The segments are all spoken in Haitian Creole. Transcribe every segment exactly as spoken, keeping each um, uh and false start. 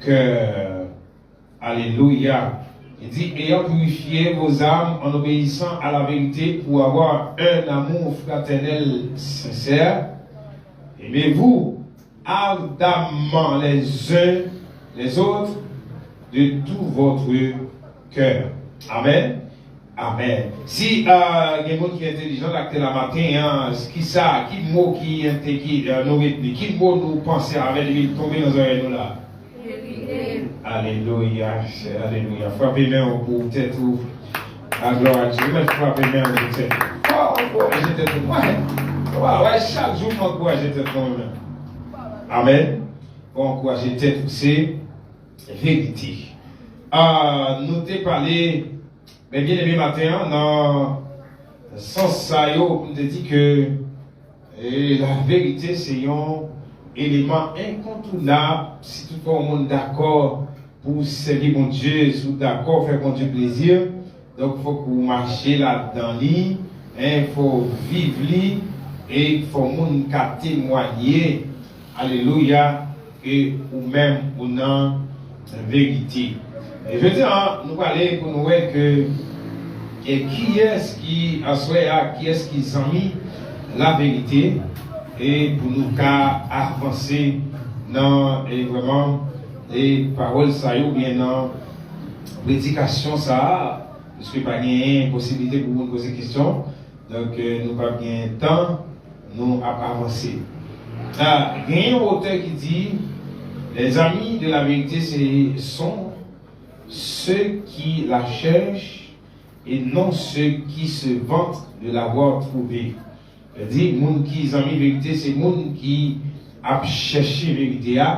cœur. Alléluia. Il dit, ayant purifié vos âmes en obéissant à la vérité pour avoir un amour fraternel sincère, aimez-vous ardemment les uns les autres de tout votre cœur. Amen. Amen. Si euh, gen moun ki entelijan la ki te la maten an, ki sa, ki mo ki ente ki euh, nou retni, ki mo nou panse avè li vin tonbe nan zòrèy nou la? Alelouya, alelouya. Frape men w pou tèt ou. A glwa a Dye. Mèt frape men w pou tèt ou. Fò ankouraje tèt ou. Wè, wè, wè, chak jou m ankouraje tèt mwen menm. Amen. Fò ankouraje tèt ou, se verite. Ah, nou te pale, men byeneme maten an, nan sans sa yo, m te di ke e laverite se yon eleman enkontounab si toutfwa yon moun dakò pou sèvi Bondye, si w dakò fè Bondye plezi, donk fòk ou mache ladan li, en, fò w viv li, e fò moun ka temwanye, alelouya, ke ou menm ou nan verite. E jodi a, nou prale pou nou wè ke e kiyès ki, aswè a, kiyès ki zanmi laverite, e pou nou ka avanse nan e vrèman e pawòl sa yo, oubyen nan predikasyon sa a, paske pa genyen posiblite pou moun poze kesyon. Donk, euh, nou p ap gen tan, nou ap avanse. Ah, gen yon otè ki di, les amis de la vérité, ce sont ceux qui la cherchent et non ceux qui se vantent de l'avoir trouvée. Sa di, moun ki zanmi verite, se moun ki ap chèche verite a,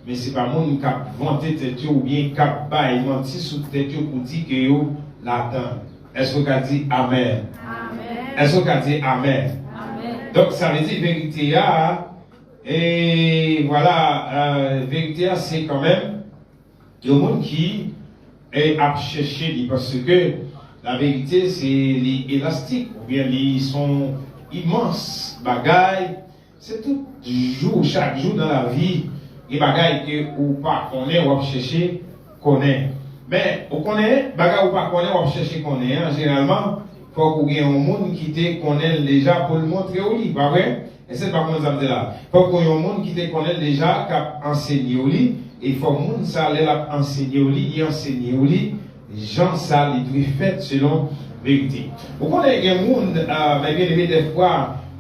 men se pa moun k ap vante tèt yo oubyen k ap bay manti sou tèt yo pou di ke yo ladan l. Èske w ka di amèn? Amèn. Èske w ka di amèn? Amèn. Donk, sa vle di verite a, e vwala, euh, verite a se kanmenm yon moun ki e, ap chèche li, paske laverite se li elastik, oubyen li se yon imans bagay. Se tout jou, chak jou nan lavi, gen bagay ke ou pa konnen, w ap chèche konnen. Men, ou konnen, bagay ou pa konnen, w ap chèche konnen an, jeneralman, fòk ou gen yon moun ki te konnen l deja pou l montre w li, pa vre? Èske n pa konprann sa m di la? Fòk ou gen yon moun ki te konnen l deja, k ap ansenye w li, e fòk moun sa, lè l ap ansenye w li, li ansenye w li, jan sa li dwe fèt selon verite. Ou konnen gen moun, euh, men byeneme, dèfwa,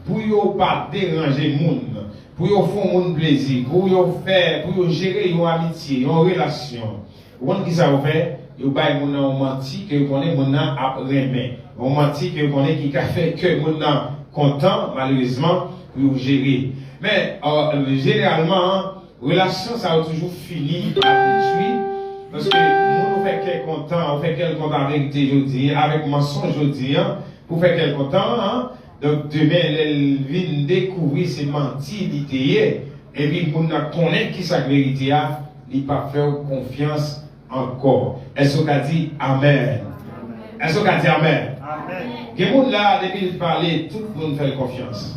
pou yo pa deranje moun, pou yo fè yon moun plezi, pou yo fè, pou yo jere yon amitye, yon relasyon. Ou konn kisa yo fè? Yo bay moun nan yon manti ke yo konnen moun nan ap renmen. Yon manti ke yo konnen ki ka fè kè moun nan kontan, malerezman, pou yo jere. Men, euh, jeneralman, relasyon sa yo toujou fini avèk detwi, paske moun ou fè kè kontan, ou fè kè l kontan avèk verite jodi a, avèk mansonj jodi a, pou fè kè l kontan an, donk, demen, lè l vin dekouvri se manti li te ye, epi moun nan konnen kisa k verite a, li p ap fè w konfyans ankò. Èske w ka di amèn? Èske w ka di amèn? Amèn. Gen moun la, depi l pale, tout moun fè l konfyans.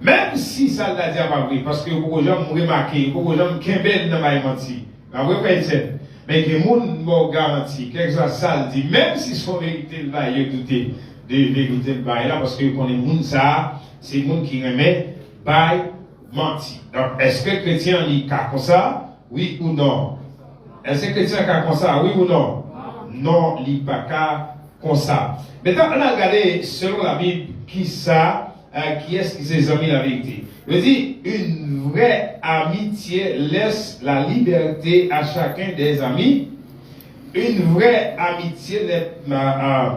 Menm si sa l ta di a pa vre, paske yo poko janm remake, yo poko janm kenbe l nan bay manti. Pa vre, frè e sè? Men gen moun, m ba w garanti, kèlkeswa sa l di, menm si se yon verite l bay, yo doute de verite l bay la, paske yo konnen moun sa a, se moun ki renmen bay manti. Donk, èske kretyen an li ka konsa? Wi ou non? Èske kretyen an ka konsa? Wi ou non? Non, li pa ka konsa. Mentnan, ann al gade, selon Labib, kisa, euh, kiyès ki se zanmi laverite. Yo di, une vraie amitié laisse la liberté à chacun des amis. Une vraie amitié n'est, euh,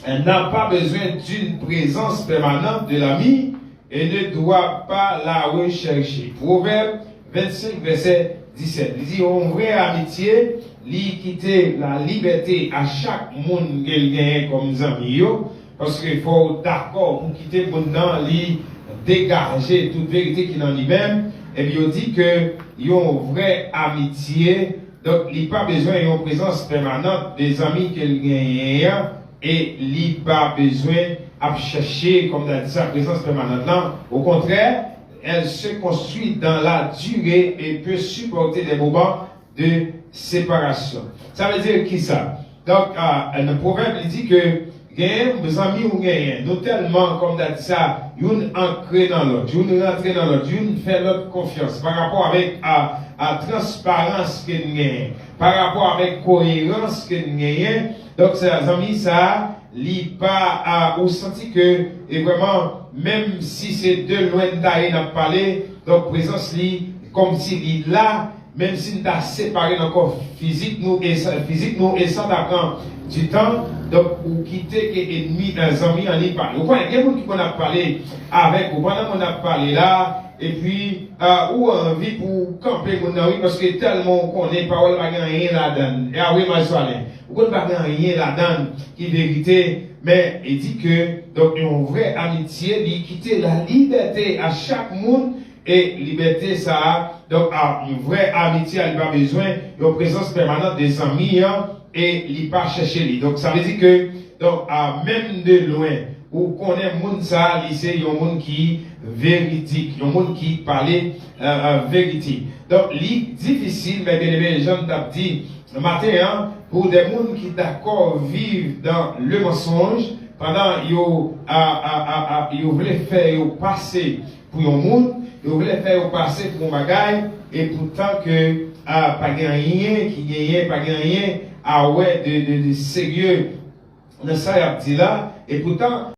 euh, n'a pas besoin d'une présence permanente de l'ami et ne doit pas la rechercher. Pwovèb vennsenk, vèsè disèt. Li di, yon vrè amitye, li kite la libète a chak moun ke l genyen kòm zanmi yo, paske fò w dakò pou kite moun nan li degaje tout verite ki nan li menm. Epi yo di ke yon vrè amitye, donk, li pa bezwen yon prezans pèmanant de zanmi ke l genyen an, e li pa bezwen ap chèche, kòm ta di sa, prezans pèmanant lan. Au contraire, elle se construit dans la durée et peut supporter des moments de séparation. Sa vle di kisa? Donk, a, nan pwovèb, li di ke genyen zanmi ou genyen. Nou tèlman, kòm ta di sa, youn ankre nan lòt, youn rantre nan lòt, youn fè lòt konfyans pa rapò avèk a, a transparans ke n genyen, pa rapò avèk koerans ke n genyen. Donk, sa, zanmi sa, li pa, a, ou santi ke, e vrèman, menm si se de lwen n ta ye n ap pale, donk, prezans li, kòmsi li la, menm si n ta separe nan kò fizik nou, e sa, fizik nou, e sa ta pran di tan, donk, ou kite ke enmi, e, zanmi an li pale. Ou konnen, gen moun ki konn ap pale avèk ou, pandan moun ap pale la, epi, e, ou anvi pou ou kanpe moun nan, wi, paske tèlman ou konnen, pawòl pa gen anyen ladan l. E a wi, Maestro Alain, ou konn pa gen anyen ladan l ki verite, men e di ke, donk, yon vrè amitye, li kite la libète a chak moun, e libète sa a, donk, a, yon vrè amitye a, li pa bezwen yon prezans pèmanan de zanmi an, e li pa chèche li. Donk, sa vle di ke, donk, a, menm de lwen, ou konnen moun sa a, li se yon moun ki veridik, yon moun ki pale, e, e, verite. Donk, li difisil, men byeneme, jan m t ap di maten an, pou de moun ki dakò viv dan le mansonj, pandan yo, a, a, a, a, yo vle fè yo pase pou yon moun, yo vle fè yo pase pou yon bagay, e poutan ke, a, pa gen anyen ki genyen, pa gen anyen a wè de, de, de serye nan sa y ap di la, e poutan,